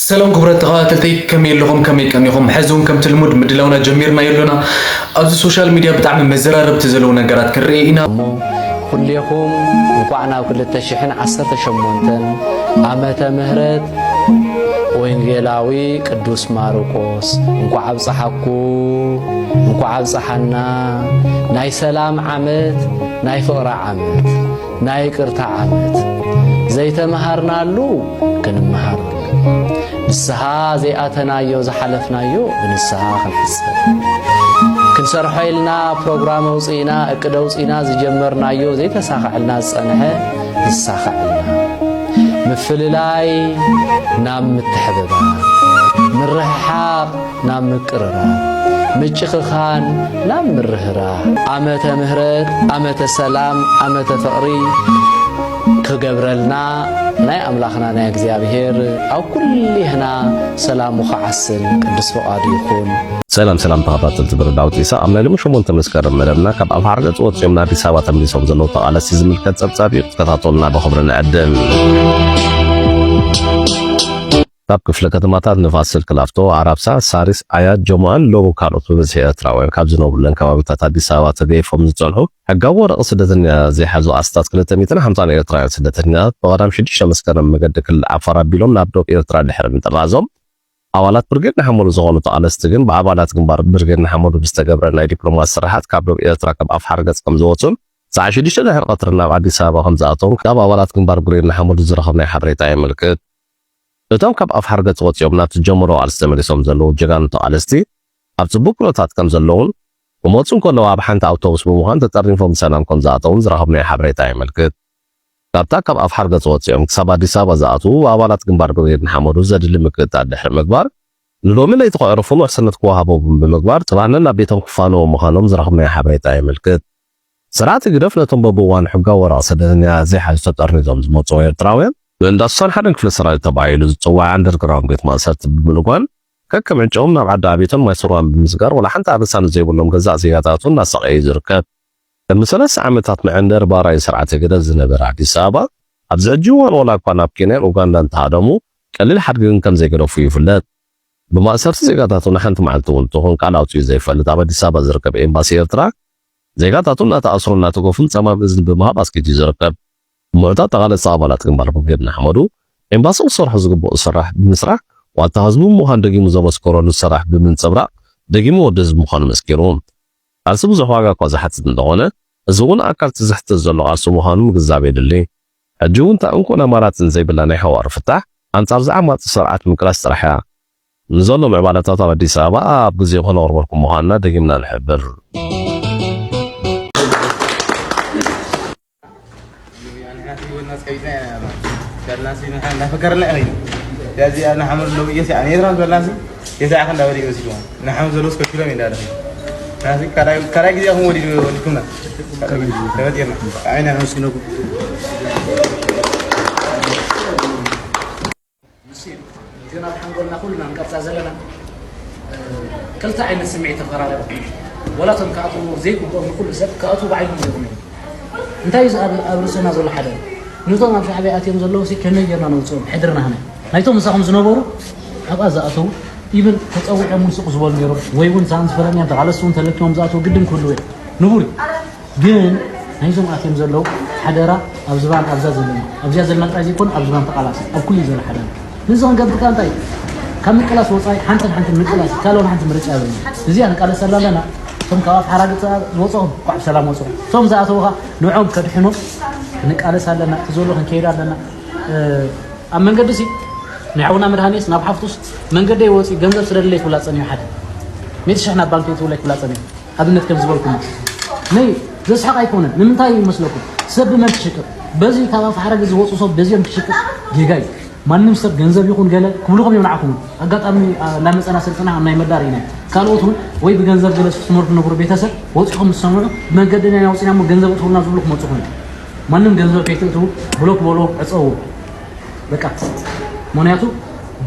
ሰላም ክቡራት ተኸታተልቲ፣ ከመይ ኣለኹም? ከመይ ቀኒኹም? ሕዚ እውን ከምቲ ልሙድ ምድላውና ጀሚርና የሎና። ኣብዚ ሶሻል ሚድያ ብጣዕሚ መዘራረብቲ ዘለዉ ነገራት ክንርኢ ኢና። እሞ ኩሌኹም እንኳዕ ናብ ክልተ ሽሕን ዓሰርተ ሸሞንተን ዓመተ ምህረት ወንጌላዊ ቅዱስ ማርቆስ እንኳዕ ኣብፀሓኩ፣ እንኳዕ ኣብፀሓና። ናይ ሰላም ዓመት፣ ናይ ፍቕሪ ዓመት፣ ናይ ይቅርታ ዓመት። ዘይተመሃርናሉ ክንመሃረሉ፣ ንስሃ ዘይኣተናዮ ዝሓለፍናዮ ብንስሃ ክንሕሰብ። ክንሰርሖ ኢልና ፕሮግራም ኣውፅእና፣ እቅድ ኣውፅእና ዝጀመርናዮ ዘይተሳኸዐልና ዝፀንሐ ንሳኸዐልና። ምፍልላይ ናብ ምትሕብባር፣ ምርሕሓቕ ናብ ምቅርራብ፣ ምጭኽኻን ናብ ምርህራህ፣ ዓመተ ምህረት፣ ዓመተ ሰላም፣ ዓመተ ፍቕሪ ክገብረልና ናይ ኣምላኽና ናይ እግዚኣብሔር ኣብ ኩሊህና ሰላሙ ክዓስል ቅዱስ ፍቓዱ ይኹን። ሰላም ሰላም ተኸታተልቲ ብርዳው ጢሳ፣ ኣብ ናይ ሎሚ ሸሞንተ መስከረም መደብና ካብ ኣፍሓር ገጽ ወጺኦም ንኣዲስ ኣበባ ተመሊሶም ዘለዉ ተቓለስቲ ዝምልከት ጸብጻብ እዩ። ክትከታተሉና ብኽብሪ ንዕድም። ካብ ክፍለ ከተማታት ንፋስ ስልክ ላፍቶ፣ ኣራብሳ፣ ሳሪስ፣ ኣያት፣ ጀሙኣን ሎቡ ካልኦት ብብዝሒ ኤርትራውያን ካብ ዝነብሩለን ከባቢታት ኣዲስ ኣበባ ተገይፎም ዝጸንሑ ሕጋዊ ወረቐ ስደተኛ ዘይሓዙ ኣስታት ክልተ ሚእትን ሓምሳን ኤርትራውያን ስደተኛታት ብቐዳም ሽዱሽተ መስከረም መገዲ ክልል ዓፋር ኣቢሎም ናብ ዶብ ኤርትራ ድሕሪ ምጥራዞም ኣባላት ብርጌድ ንሓመዱ ዝኾኑ ተቓለስቲ ግን ብኣባላት ግንባር ብርጌድ ንሓመዱ ብዝተገብረ ናይ ዲፕሎማሲ ስራሓት ካብ ዶብ ኤርትራ ካብ ኣፍሓር ገጽ ከም ዝወጹን ሰዓት ሽዱሽተ ድሕሪ ቀትሪ ናብ ኣዲስ ኣበባ ከም ዝኣተውን ካብ ኣባላት ግንባር ብርጌድ ንሓመዱ ዝረኸብናዮ ሓበሬታ የመልክት። እቶም ካብ ኣፍሓር ገጽ ወጺኦም ናብቲ ዝጀመርዎ ቃልሲ ተመሊሶም ዘለዉ ጀጋኑ ተቓለስቲ ኣብ ጽቡቕ ኩነታት ከም ዘለዉን ክመጹ እንከለዉ ኣብ ሓንቲ ኣውቶቡስ ብምዃን ተጠርኒፎም ብሰላም ከም ዝኣተዉን ዝረኸብናዮ ሓበሬታ የመልክት። ካብታ ካብ ኣፍሓር ገጽ ወጺኦም ክሳብ ኣዲስ ኣበባ ዝኣትዉ ኣባላት ግንባር ብርጌድ ንሓመዱ ዘድሊ ምክትታል ድሕሪ ምግባር ንሎሚ ለይቲ ከዕርፉን ውሕስነት ክወሃቦም ብምግባር ጽባሕ ናብ ቤቶም ክፋነዉ ምዃኖም ዝረኸብናዮ ሓበሬታ የመልክት። ስርዓት ህግደፍ ነቶም በብእዋኑ ሕጋዊ ወረቐ ስደተኛ ዘይሓዙ ተጠርኒዞም ዝመጽኡ ኤርትራውያን ብእንዳ ሱሳን ሓደን ክፍለ ሰራዊት ተባሂሉ ዝጽዋዕ ኣንደርግራውንድ ቤት ማእሰርቲ ብምልጓን ከከም ዕጫኦም ናብ ዓዲ ኣቤቶን ማይ ስዋን ብምስጋር ዋላ ሓንቲ ኣበሳ ንዘይብሎም ገዛእ ዜጋታቱ እናሳቐየ እዩ ዝርከብ። ቅድሚ ሰለስተ ዓመታት መዐንደሪ ባራዩ ስርዓት ህግደፍ ዝነበረ ኣዲስ ኣበባ ኣብዚ ሕጂ እዋን ዋላ እኳ ናብ ኬንያን ኡጋንዳን እንተሃደሙ ቀሊል ሓድጊ ግን ከም ዘይገደፉ ይፍለጥ። ብማእሰርቲ ዜጋታቱ ንሓንቲ መዓልቲ እውን ትኹን ቃል ኣውጺኡ ዘይፈልጥ ኣብ ኣዲስ ኣበባ ዝርከብ ኤምባሲ ኤርትራ ዜጋታቱ እናተኣስሩን እናተገፉን ጸማም እዝኒ ብምሃብ ኣስጊዱ እዩ ዝርከብ። ምዑታት ተቓለስቲ ኣባላት ግንባር ብርጌድ ንሓመዱ ኤምባሲ ክሰርሖ ዝግብኦ ስራሕ ብምስራሕ ዋልታ ህዝቡ ብምዃን ደጊሙ ዘመስከረሉ ስራሕ ብምንጽብራቕ ደጊሙ ወዲ ህዝቢ ምዃኑ መስኪሩ። ቃልሲ ብዙሕ ዋጋ እኳ ዝሓትት እንተኾነ እዚ እውን ኣካል እቲ ዝሕተት ዘሎ ቃልሲ ምዃኑ ምግንዛብ የድሊ። ሕጂ እውን እታ እንኮን ኣማራጽን ዘይብላ ናይ ሓዋሩ ፍታሕ ኣንጻር እዚ ዓማጺ ስርዓት ምቅላስ ጥራሕ እያ። ንዘሎ ምዕባለታት ኣብ ኣዲስ ኣበባ ኣብ ግዜ ክነቕርበልኩም ምዃንና ደጊምና ንሕብር። ካልኣይ ግዜ ኹም ወዲዱ ወዲኩምና ተበጢርና። ንሱ እዩ። እዚኦም ኣብ ሓንጎልና ኩልና ንቀርጻ ዘለና፣ እ፣ ክልተ ዓይነት ስምዒት ተፈራረቐ። ወላ እቶም ክኣትዉ ዘይግብኦም ንኩሉ ሰብ ክኣትዉ ብዓይኖም ሪኦም እዮም። እንታይ እዩ ኣብ፣ ኣብ ርእስና ዘሎ ሓደራ? ነቶም ኣብ ሻዕብያ ኣትዮም ዘለዉ ሲ ከመይ ጌርና ነውጽኦም? ሕድርና ሃመይ? ናይቶም ምሳኹም ዝነበሩ ኣብኣ ዝኣተዉ ኢብን ተጸዊዖም እውን ስቕ ዝበሉ ነይሮም። ወይ እውን ሳንስ ፈለምያን ተቓለስቲ እውን ተለኪሞም ዝኣተዉ ግድን ክህልዉ እዮም። ንቡር እዩ። ግን ናይዞም ኣትዮም ዘለዉ ሓደራ ኣብ ዝባን ኣብዛ ዘለና፣ ኣብዚኣ ዘለና ጥራይ ዘይኮነ ኣብ ዝባን ተቓላሲ ኣብ ኩሉ እዩ ዘሎ ሓደራ። ነዚ ክንገብር ከኣ እንታይ እዩ? ካብ ምቅላስ ወጻኢ ሓንትን ሓንትን ምቅላስ ካልኦን ሓንቲ ምርጫ የብልና። እዚኣ ንቃለሰላ ኣለና። እቶም ካብ ኣፍ ሓራግጽ ዝወጽኦም እንኳዕ ብሰላም ወጽኦም። እቶም ዝኣተዉ ከኣ ንዕኦም ከድሕኖም ክንቃለስ ኣለና። እቲ ዘሎ ክንከይድ ኣለና። እ፣ ኣብ መንገዲ ሲ ናይ ሓውና መድሃኔስ ናብ ሓፍቱስ መንገደይ ወጺ ገንዘብ ስለደለይ ትብላ ጸኒሑ ሓደ። ሚእቲ ሽሕ ናብ ባንክ ትብለይ ትብላ ጸኒሑ። ኣብነት ከም ዝበልኩም ነይ ዘስሕቕ ኣይኮነን። ንምንታይ ይመስለኩም? ሰብ ብመን ክሽቅጥ? በዚ ካብ ኣፍ ሓረግ ዝወጹ ሰብ በዚኦም ክሽቅጥ ጌጋ እዩ። ማንም ሰብ ገንዘብ ይኹን ገለ ክብልኹም እዮም ንዓኹም። ኣጋጣሚ፣ ኣ፣ እናመጸና ስልጠና ኣብ ናይ መዳር ኢና። ካልኦት እውን ወይ ብገንዘብ ገለ ትምህርቱ ነብሩ ቤተሰብ ወጺኹም ዝሰምዑ ብመንገዲ ናይ ኣውጺና እሞ ገንዘብ እትብሉና ዝብሉ ክመጹኹም እዮም። ማንም ገንዘብ ከይትእትዉ ብሎክ በልዎ ዕጸውዎ። በቃ። ምኽንያቱ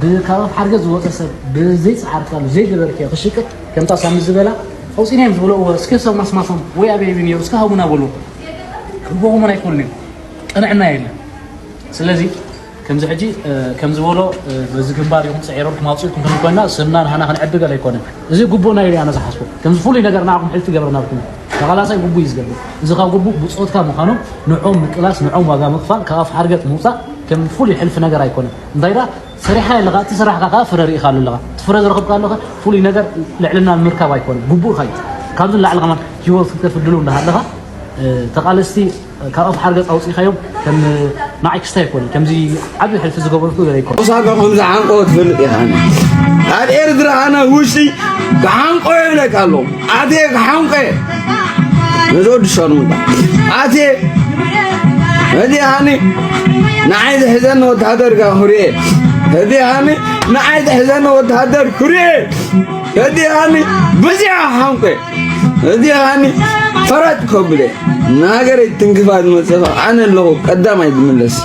ብካብ ኣፍ ሓርገ ዝወጸ ሰብ ብዘይጸዓርካሉ ዘይገበርክዮ ክሽቅጥ ከምታ ሳሚ ዝበላ ኣውጺና እዮም ዝበልዎ። እስከ ሰብ ማስማሶም ወይ ኣበይ ኣበይ ነይሩ እስከ ሃቡና በልዎ። ክህቦኹም እውን ኣይክእሉን እዮም። ቅንዕና የለን። ስለዚ ከምዚ ሕጂ ከም ዝበሎ በዚ ግንባር ኢኹም ፅዒሮም ክማውፅኡ ኢልኩም ክንብል ኮይና ስምና ንሃና ክንዕቢ ገለ ኣይኮነን። እዚ ግቡእና ኢሉ ኣነ ዝሓስቦ ከምዚ ፍሉይ ነገር ንዓኹም ሕልፊ ይገብረና ብኩም ተቓላሳይ ግቡእ እዩ ዝገብር። እዚ ካብ ግቡእ ብፆትካ ምዃኑ ንዖም ምቅላስ ንዖም ዋጋ ምኽፋል ካብ ኣፍ ሓርገጥ ምውፃእ ከም ፍሉይ ሕልፊ ነገር ኣይኮነን። እንታይ ዳ ሰሪሕካ ኣለኻ፣ እቲ ስራሕካ ከዓ ፍረ ርኢኻ ኣሎ ኣለኻ። እቲ ፍረ ዝረኸብካ ኣለኻ ፍሉይ ነገር ልዕልና ንምርካብ ኣይኮነን፣ ግቡእካ እዩ። ካብዚ ንላዕሊ ከማን ህይወት ክትከፍል ድሉው እንዳሃለኻ ተቓለስቲ ካብ ኣፍ ሓርገፅ ኣውፂእካዮም ከም ንዓይ ክስታይ ኣይኮነን። ከምዚ ዓብዪ ሕልፊ ዝገበርኩ ገለ ኣይኮነን። ኦሳካ ከም ዝዓንቆ ትፈልጥ ኢኻ። ኣብ ኤርትራ ኣነ ውሽጢ ክሓንቆ ይብለካ ኣለኹ። ኣትየ ክሓንቆ ነዚ ወዲ ሻርሙጣ ኣትየ ነዚ ሃኒ ንዓይ ዝሕዘኒ ወታሃደር ጋ ክሪኤ ነዚ ሃኒ ንዓይ ዝሕዘኒ ወታሃደር ክሪኤ ነዚ ሃኒ ብዚኣ ሓንቆ ነዚ ሃኒ ፈረጥ ከብለ ንሃገረይ ትንክፋ ዝመፀኻ ኣነ ኣለኹ ቀዳማይ ዝምለስ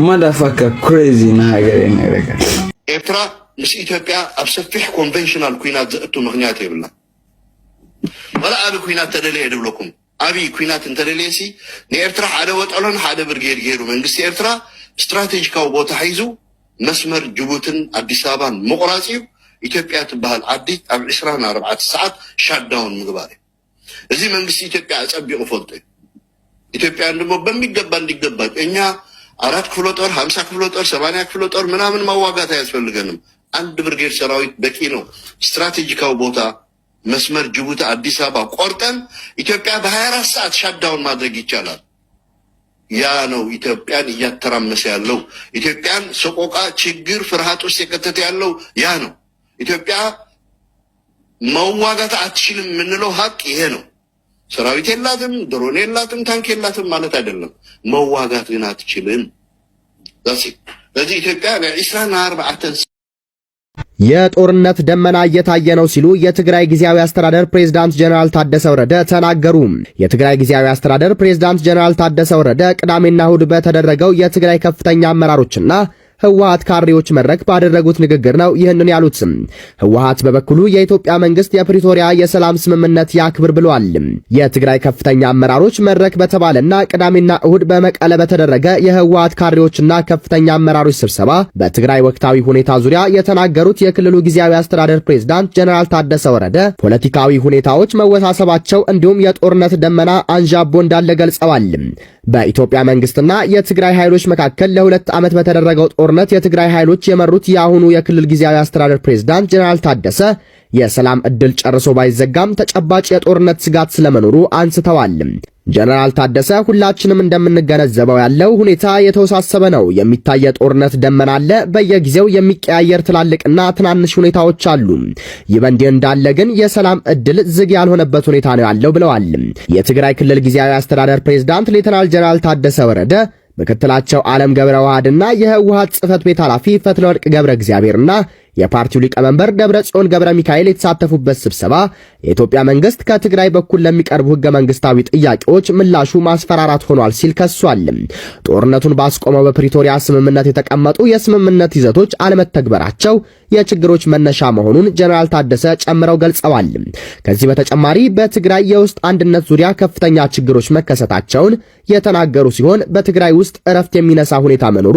ማዳፋካ ክሬዚ ንሃገረይ ነግረካ። ኤርትራ ምስ ኢትዮጵያ ኣብ ሰፊሕ ኮንቨንሽናል ኩናት ዘእቱ ምኽንያት የብላ። ዋላ ኣቢ ኩናት ተደለየ ድብለኩም ኣቢ ኩናት እንተደለየሲ ንኤርትራ ሓደ ወጠሎን ሓደ ብርጌድ ገይሩ መንግስቲ ኤርትራ ስትራቴጂካዊ ቦታ ሒዙ መስመር ጅቡትን ኣዲስ ኣበባን ምቑራፅ እዩ። ኢትዮጵያ ትበሃል ዓዲ ኣብ ዕስራን ኣርባዕተ ሰዓት ሻዳውን ምግባር እዩ። እዚ መንግስቲ ኢትዮጵያ ኣጸቢቑ ፈልጦ እዩ። ኢትዮጵያን ደግሞ በሚገባ እንዲገባ እኛ አራት ክፍለ ጦር፣ ሀምሳ ክፍለ ጦር፣ ሰማንያ ክፍለ ጦር ምናምን ማዋጋት አያስፈልገንም። አንድ ብርጌድ ሰራዊት በቂ ነው። ስትራቴጂካዊ ቦታ መስመር ጅቡቲ አዲስ አበባ ቆርጠን ኢትዮጵያ በ24 ሰዓት ሻትዳውን ማድረግ ይቻላል። ያ ነው ኢትዮጵያን እያተራመሰ ያለው። ኢትዮጵያን ሰቆቃ፣ ችግር፣ ፍርሃት ውስጥ የከተተ ያለው ያ ነው። ኢትዮጵያ መዋጋት አትችልም የምንለው ሀቅ ይሄ ነው። ሰራዊት የላትም፣ ድሮን የላትም፣ ታንክ የላትም ማለት አይደለም። መዋጋት ግን አትችልም። ስለዚህ ኢትዮጵያ ናይ ዕስራን ኣርባዕተን የጦርነት ደመና እየታየ ነው ሲሉ የትግራይ ጊዜያዊ አስተዳደር ፕሬዝዳንት ጀነራል ታደሰ ወረደ ተናገሩ። የትግራይ ጊዜያዊ አስተዳደር ፕሬዝዳንት ጀነራል ታደሰ ወረደ ቅዳሜና እሁድ በተደረገው የትግራይ ከፍተኛ አመራሮችና ህወሓት ካድሬዎች መድረክ ባደረጉት ንግግር ነው ይህንን ያሉት። ህወሓት በበኩሉ የኢትዮጵያ መንግስት የፕሪቶሪያ የሰላም ስምምነት ያክብር ብለዋል። የትግራይ ከፍተኛ አመራሮች መድረክ በተባለና ቅዳሜና እሁድ በመቀለ በተደረገ የህወሓት ካድሬዎችና ከፍተኛ አመራሮች ስብሰባ በትግራይ ወቅታዊ ሁኔታ ዙሪያ የተናገሩት የክልሉ ጊዜያዊ አስተዳደር ፕሬዝዳንት ጀነራል ታደሰ ወረደ ፖለቲካዊ ሁኔታዎች መወሳሰባቸው እንዲሁም የጦርነት ደመና አንዣቦ እንዳለ ገልጸዋል። በኢትዮጵያ መንግስትና የትግራይ ኃይሎች መካከል ለሁለት ዓመት በተደረገው ጦርነት የትግራይ ኃይሎች የመሩት የአሁኑ የክልል ጊዜያዊ አስተዳደር ፕሬዝዳንት ጀነራል ታደሰ የሰላም እድል ጨርሶ ባይዘጋም ተጨባጭ የጦርነት ስጋት ስለመኖሩ አንስተዋል። ጀነራል ታደሰ ሁላችንም እንደምንገነዘበው ያለው ሁኔታ የተወሳሰበ ነው። የሚታይ የጦርነት ደመና አለ። በየጊዜው የሚቀያየር ትላልቅና ትናንሽ ሁኔታዎች አሉ። ይህ በእንዲህ እንዳለ ግን የሰላም እድል ዝግ ያልሆነበት ሁኔታ ነው ያለው ብለዋል። የትግራይ ክልል ጊዜያዊ አስተዳደር ፕሬዝዳንት ሌተናል ጀነራል ታደሰ ወረደ ምክትላቸው አለም ገብረ ዋህድና የህወሓት ጽህፈት ቤት ኃላፊ ፈትለወርቅ ገብረ እግዚአብሔርና የፓርቲው ሊቀመንበር ደብረጽዮን ገብረ ሚካኤል የተሳተፉበት ስብሰባ የኢትዮጵያ መንግስት ከትግራይ በኩል ለሚቀርቡ ህገ መንግስታዊ ጥያቄዎች ምላሹ ማስፈራራት ሆኗል ሲል ከሷል። ጦርነቱን ባስቆመው በፕሪቶሪያ ስምምነት የተቀመጡ የስምምነት ይዘቶች አለመተግበራቸው የችግሮች መነሻ መሆኑን ጀነራል ታደሰ ጨምረው ገልጸዋል። ከዚህ በተጨማሪ በትግራይ የውስጥ አንድነት ዙሪያ ከፍተኛ ችግሮች መከሰታቸውን የተናገሩ ሲሆን በትግራይ ውስጥ እረፍት የሚነሳ ሁኔታ መኖሩ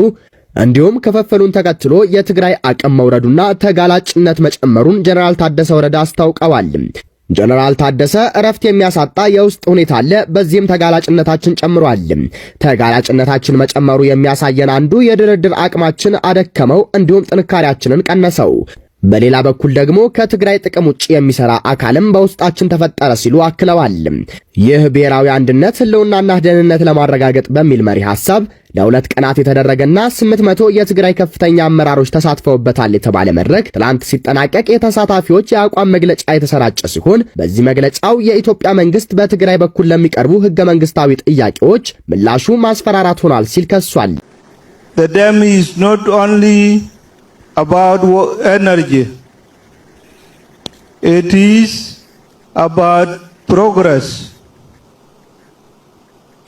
እንዲሁም ክፍፍሉን ተከትሎ የትግራይ አቅም መውረዱና ተጋላጭነት መጨመሩን ጀነራል ታደሰ ወረደ አስታውቀዋል። ጀነራል ታደሰ እረፍት የሚያሳጣ የውስጥ ሁኔታ አለ፣ በዚህም ተጋላጭነታችን ጨምሯል። ተጋላጭነታችን መጨመሩ የሚያሳየን አንዱ የድርድር አቅማችን አደከመው፣ እንዲሁም ጥንካሬያችንን ቀነሰው። በሌላ በኩል ደግሞ ከትግራይ ጥቅም ውጭ የሚሰራ አካልም በውስጣችን ተፈጠረ ሲሉ አክለዋል። ይህ ብሔራዊ አንድነት ህልውናና ደህንነት ለማረጋገጥ በሚል መሪ ሐሳብ ለሁለት ቀናት የተደረገና ስምንት መቶ የትግራይ ከፍተኛ አመራሮች ተሳትፈውበታል የተባለ መድረክ ትላንት ሲጠናቀቅ የተሳታፊዎች የአቋም መግለጫ የተሰራጨ ሲሆን በዚህ መግለጫው የኢትዮጵያ መንግስት በትግራይ በኩል ለሚቀርቡ ህገ መንግስታዊ ጥያቄዎች ምላሹ ማስፈራራት ሆኗል ሲል ከሷል። The dam is not only about energy. It is about progress.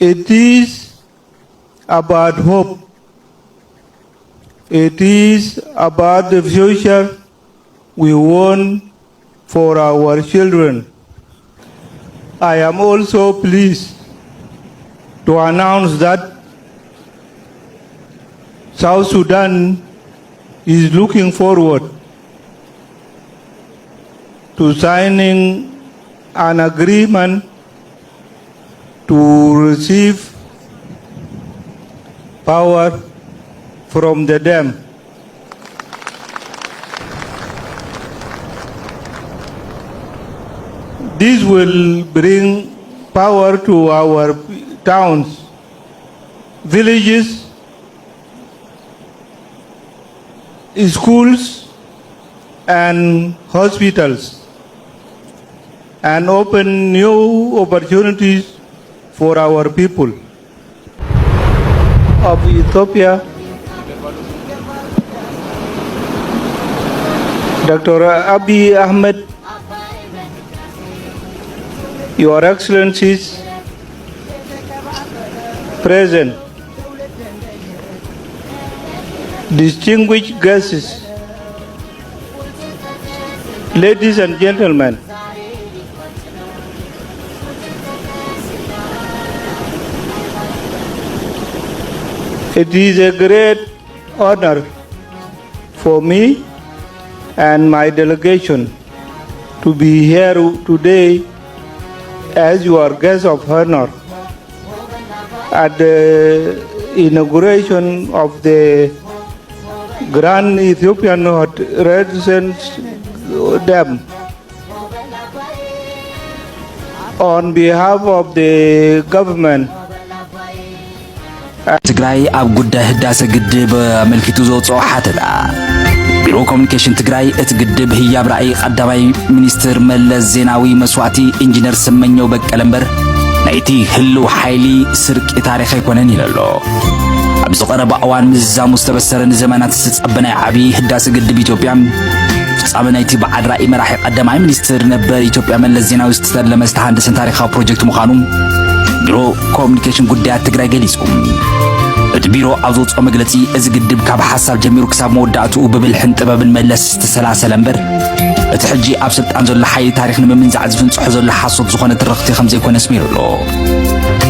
It is about hope. It is about the future we want for our children. I am also pleased to announce that South Sudan is looking forward to signing an agreement to receive power from the dam. This will bring power to our towns, villages, schools, and hospitals, and open new opportunities for our people of Ethiopia. Doctor Abiy Ahmed, Your Excellencies present, distinguished guests, ladies and gentlemen, it is a great honor for me and my delegation to be here today as your guest of honor at the inauguration of the Grand Ethiopian Renaissance Dam. On behalf of the government, ትግራይ ኣብ ጉዳይ ህዳሰ ግድብ ኣመልኪቱ ዘውፅኦ ሓተታ። ቢሮ ኮሚኒኬሽን ትግራይ እቲ ግድብ ህያብ ራእይ ቀዳማይ ሚኒስትር መለስ ዜናዊ መስዋእቲ ኢንጂነር ስመኘው በቀለ እምበር ናይቲ ህልው ሓይሊ ስርቂ ታሪኽ ኣይኮነን ኢሉ ኣሎ። ኣብዚ ቀረባ እዋን ምዝዛሙ ዝተበሰረ ንዘመናት ዝተፀበናይ ዓብዪ ህዳሰ ግድብ ኢትዮጵያ ፍጻመ ናይቲ በዓል ራእይ መራሒ ቀዳማይ ሚኒስትር ነበር ኢትዮጵያ መለስ ዜናዊ ዝተተለመ ዝተሃንደሰን ታሪኻዊ ፕሮጀክት ምዃኑ ቢሮ ኮሚኒኬሽን ጉዳያት ትግራይ ገሊጹ። እቲ ቢሮ ኣብ ዘውፅኦ መግለፂ እዚ ግድብ ካብ ሓሳብ ጀሚሩ ክሳብ መወዳእትኡ ብብልሕን ጥበብን መለስ ዝተሰላሰለ እምበር እቲ ሕጂ ኣብ ስልጣን ዘሎ ሓይሊ ታሪኽ ንምምንዛዕ ዝፍንፅሖ ዘሎ ሓሶት ዝኾነ ትርኽቲ ከም ዘይኮነ ኣስሚሩ ኣሎ።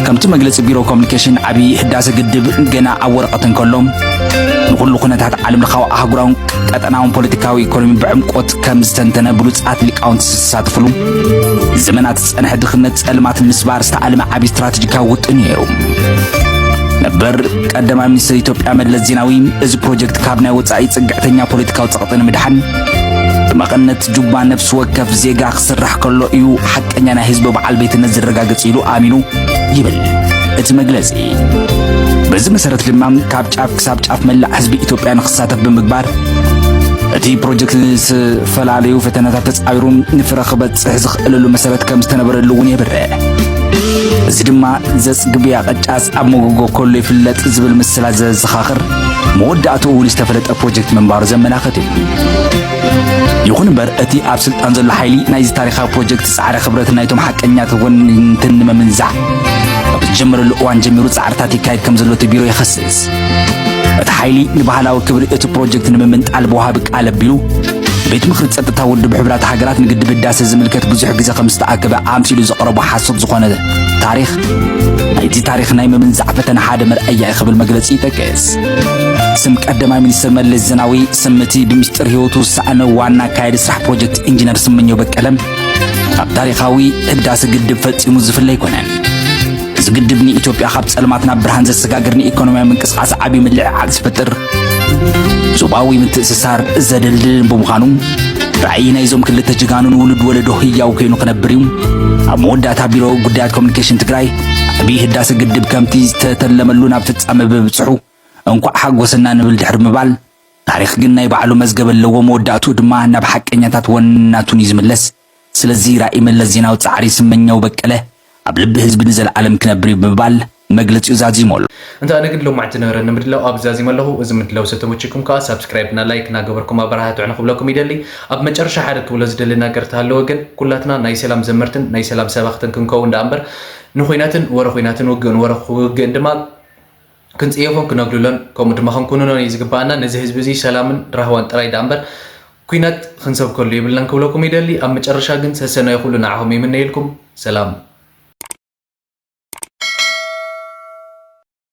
ከምቲ መግለፂ ቢሮ ኮሚኒኬሽን ዓብዪ ህዳሰ ግድብ ገና ኣብ ወረቐት እንከሎ ንኹሉ ኩነታት ዓለም ለኻዊ ኣህጉራውን ቀጠናውን ፖለቲካዊ ኢኮኖሚ ብዕምቆት ከም ዝተንተነ ብሉፃት ሊቃውንቲ ዝተሳተፍሉ ዘመናት ዝፀንሐ ድኽነት ፀልማት ንምስባር ዝተኣለመ ዓብዪ ስትራቴጂካዊ ውጥን እዩ ነይሩ። ነበር ቀዳማይ ሚኒስትር ኢትዮጵያ መለስ ዜናዊ እዚ ፕሮጀክት ካብ ናይ ወፃኢ ፅግዕተኛ ፖለቲካዊ ፀቕጢ ንምድሓን ብመቐነት ጁባ ነፍሲ ወከፍ ዜጋ ክስራሕ ከሎ እዩ ሓቀኛ ናይ ህዝቢ በዓል ቤትነት ዝረጋገፅ ኢሉ ኣሚኑ ይብል እቲ መግለፂ። በዚ መሰረት ድማ ካብ ጫፍ ክሳብ ጫፍ መላእ ህዝቢ ኢትዮጵያ ንክሳተፍ ብምግባር እቲ ፕሮጀክት ዝተፈላለዩ ፈተናታት ተፃዊሩ ንፍረ ክበፅሕ ዝኽእለሉ መሰረት ከም ዝተነበረሉ እውን የብርህ። እዚ ድማ ዘፅግብያ ቅጫስ ኣብ መጎጎ ከሎ ይፍለጥ ዝብል ምስላ ዘዘኻኽር መወዳእትኡ እውን ዝተፈለጠ ፕሮጀክት ምንባሩ ዘመላኽት እዩ። ይኹን እምበር እቲ ኣብ ስልጣን ዘሎ ሓይሊ ናይዚ ታሪኻዊ ፕሮጀክት ፃዕሪ ክብረትን ናይቶም ሓቀኛት ወነንትን ንምምንዛዕ ካብ ዝጀመረሉ እዋን ጀሚሩ ፃዕርታት ይካየድ ከም ዘሎ እቲ ቢሮ ይኸስስ። እቲ ሓይሊ ንባህላዊ ክብሪ እቲ ፕሮጀክት ንምምንጣል ብወሃቢ ቃል ኣቢሉ ቤት ምኽሪ ጸጥታ ውድብ ሕቡራት ሃገራት ንግድብ ህዳሰ ዝምልከት ብዙሕ ግዜ ከም ዝተኣከበ ኣምሲሉ ዘቕረቦ ሓሶት ዝኾነ ታሪኽ ናይቲ ታሪኽ ናይ ምምንዛዕ ፈተነ ሓደ መርኣያ እዩ ክብል መግለጺ ይጠቅስ። ስም ቀዳማይ ሚኒስትር መለስ ዜናዊ ስም እቲ ብምስጢር ህይወቱ ዝሰኣነ ዋና ኣካያዲ ስራሕ ፕሮጀክት ኢንጂነር ስመኘው በቀለ ኣብ ታሪኻዊ ህዳሰ ግድብ ፈጺሙ ዝፍለ ኣይኮነን። እዚ ግድብ ንኢትዮጵያ ካብ ጸልማት ናብ ብርሃን ዘሰጋግር ንኢኮኖሚያዊ ምንቅስቓስ ዓብዪ ምልዕዓል ዝፈጥር ዞባዊ ምትእስሳር ዘደልድልን ብምዃኑ ራእይ ናይዞም ክልተ ጀጋኑ ንውሉድ ወለዶ ህያው ኮይኑ ክነብር እዩ። ኣብ መወዳእታ ቢሮ ጉዳያት ኮሚኒኬሽን ትግራይ ዓብዪ ህዳሰ ግድብ ከምቲ ዝተተለመሉ ናብ ፍጻመ ብምብፅሑ እንኳዕ ሓጎሰና ንብል ድሕሪ ምባል ታሪኽ ግን ናይ ባዕሉ መዝገብ ኣለዎ፣ መወዳእትኡ ድማ ናብ ሓቀኛታት ወናቱን እዩ ዝምለስ። ስለዚ ራእይ መለስ ዜናዊ ፃዕሪ ስመኛው በቀለ ኣብ ልቢ ህዝቢ ንዘለዓለም ክነብር እዩ ብምባል መግለፂኡ ዛዚሙ ኣሎ። እንተ ኣነ ግን ሎማዕቲ ዝነበረኒ ምድላው ኣብዚ ዛዚመ ኣለኹ። እዚ ምድላው ዝተመቸኩም ከኣ ሳብስክራይብ እና ላይክ እናገበርኩም ኣበረታትዑኒ ክብለኩም ይደሊ። ኣብ መጨረሻ ሓደ ክብሎ ዝደሊ ነገር እንተሃለወ ግን ኩላትና ናይ ሰላም ዘመርትን ናይ ሰላም ሰባኽትን ክንከውን ደኣ እምበር ንኹናትን ወረ ኹናትን ውግእን ወረ ውግእን ድማ ክንጽየፎን ክነግልሎን ከምኡ ድማ ክንኩንኖን እዩ ዝግባኣና። ነዚ ህዝቢ እዚ ሰላምን ራህዋን ጥራይ ደኣ እምበር ኲናት ክንሰብከሉ የብልናን ክብለኩም ይደሊ። ኣብ መጨረሻ ግን ሰሰናዩ ኩሉ ንዓኹም ይምነየልኩም። ሰላም።